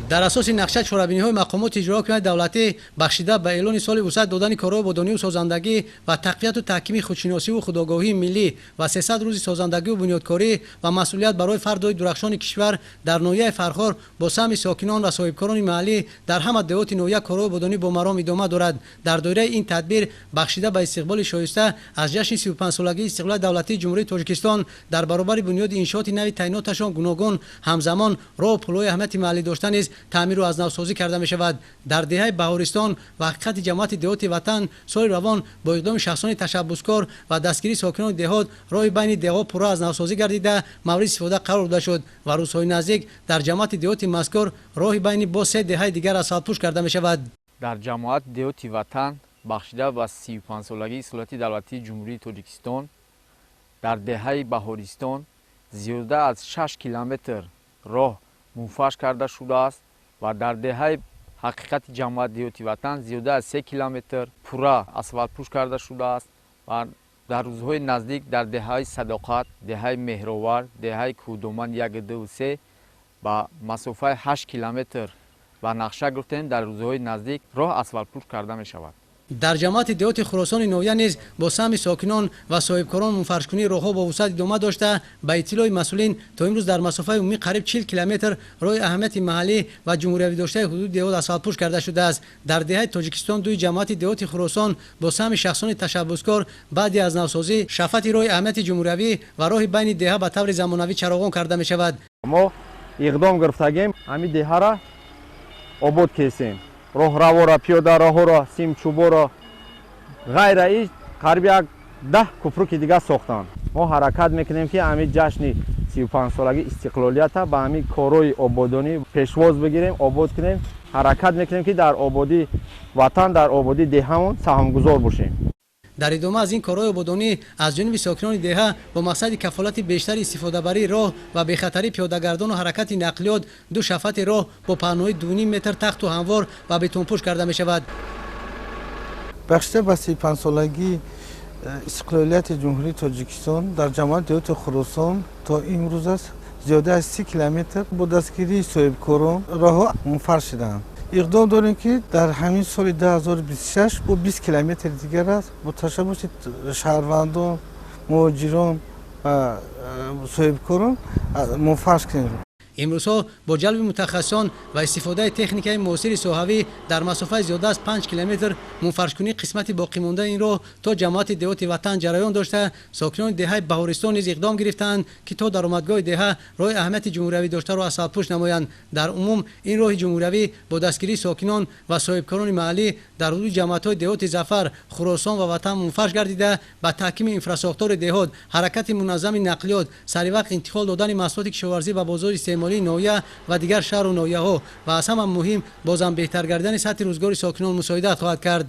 Дар асоси нақша, чорабиниҳои мақомоти иҷроия ҳокимияти давлатӣ, бахшида ба эълони соли вусъат додани корҳои ободонию созандагӣ ва тақвияту таҳкими худшиносиву худогоҳии миллӣ ва 300 рӯзи созандагиву бунёдкорӣ ва масъулият барои фардои дурахшони кишвар, дар ноҳияи Фархор бо саҳми сокинон ва соҳибкорони маҳаллӣ дар ҳама деҳоти ноҳия корҳои ободонӣ бо маром идома дорад. Дар доираи ин тадбир, бахшида ба истиқболи шоиста аз ҷашни 35-солагии истиқлолияти давлатии Ҷумҳурии Тоҷикистон, дар баробари бунёди иншооти нави таъиноташон гуногун, ҳамзамон роҳу пулҳои аҳамияти маҳаллӣ дошта низ таъмиру аз навсозӣ карда мешавад. Дар деҳаи Баҳористон ва ҳақиқати ҷамоати деҳоти Ватан соли равон бо иқдоми шахсони ташаббускор ва дастгирии сокинони деҳот роҳи байни деҳҳо пурра аз навсозӣ гардида, мавриди истифода қарор дода шуд ва рӯзҳои наздик дар ҷамоати деҳоти мазкур роҳи байни боз се деҳаи дигар асфалтпӯш карда мешавад. Дар ҷамоати деҳоти Ватан, бахшида ба 35-солагии истиқлолияти давлатии Ҷумҳурии Тоҷикистон, дар деҳаи Баҳористон зиёда аз 6 километр роҳ мунфарш карда шудааст ва дар деҳаи Ҳақиқати ҷамоати деҳоти Ватан зиёда аз 3 километр пурра асфалтпӯш карда шудааст ва дар рӯзҳои наздик дар деҳаи Садоқат, деҳаи Меҳровар, деҳаи Кӯҳдоман як, ду, се ба масофаи 8 километр ба нақша гирифтем, дар рӯзҳои наздик роҳ асфалтпӯш карда мешавад. Дар ҷамоати деҳоти Хуросони ноҳия низ бо саҳми сокинон ва соҳибкорон мунфаршкунии роҳҳо бо вусъат идома дошта, ба иттилои масъулин, то имрӯз дар масофаи умумӣ қариб 40 километр роҳи аҳамияти маҳаллӣ ва ҷумҳуриявӣ доштаи ҳудуди деҳот асфалтпӯш карда шудааст. Дар деҳаи Тоҷикистон дуи ҷамоати деҳоти Хуросон бо саҳми шахсони ташаббускор баъди аз навсозӣ шафати роҳи аҳамияти ҷумҳуриявӣ ва роҳи байни деҳа ба таври замонавӣ чароғон карда мешавад. Мо иқдом гирифтагем, ҳамин деҳара обод кесем, роҳравора, пиёдароҳоро, симчӯборо, ғайра и қариб як 10 купруки дигар сохтанд. Мо ҳаракат мекунем, ки ҳамин ҷашни 35-солагии истиқлолията ба ҳамин корҳои ободонӣ пешвоз бигирем, обод кунем. Ҳаракат мекунем, ки дар ободии ватан, дар ободии деҳамон саҳмгузор бошем. Дар идома аз ин корҳои ободонӣ аз ҷониби сокинони деҳа бо мақсади кафолати бештари истифодабарии роҳ ва бехатарии пиёдагардону ҳаракати нақлиёт ду шафати роҳ бо паҳнои 2,5 метр тахту ҳамвор ва бетонпӯш карда мешавад. Бахшида ба 35-солагии истиқлолияти Ҷумҳурии Тоҷикистон, дар ҷамоати деҳоти Хуросон то имрӯз аст зиёда аз 30 километр бо дастгирии соҳибкорон роҳҳо мунфарш шудаанд. Иқдом дорем, ки дар ҳамин соли 2026 бо 20 километри дигар аст бо ташаббуси шаҳрвандон, муҳоҷирон ва соҳибкорон мунфарш кунем. Имрӯзҳо бо ҷалби мутахассисон ва истифодаи техникаи муосири соҳавӣ дар масофаи зиёда аз 5 километр мунфаршкунии қисмати боқимондаи ин роҳ то ҷамоати деҳоти Ватан ҷараён дошта, сокинони деҳаи Баҳористон низ иқдом гирифтаанд, ки то даромадгоҳи деҳа роҳи аҳамияти ҷумҳуриявӣ доштаро асфалтпӯш намоянд. Дар умум ин роҳи ҷумҳуриявӣ бо дастгирии сокинон ва соҳибкорони маҳаллӣ дар ҳудуди ҷамоатҳои деҳоти Зафар, Хуросон ва Ватан мунфарш гардида, ба таҳкими инфрасохтори деҳот, ҳаракати муназзами нақлиёт, саривақт интиқол додани маҳсулоти кишоварзӣ ба бозори истеъмолии ноҳия ва дигар шаҳру ноҳияҳо ва аз ҳама муҳим, бозам беҳтар гардидани сатҳи рӯзгори сокинон мусоидат хоҳад кард.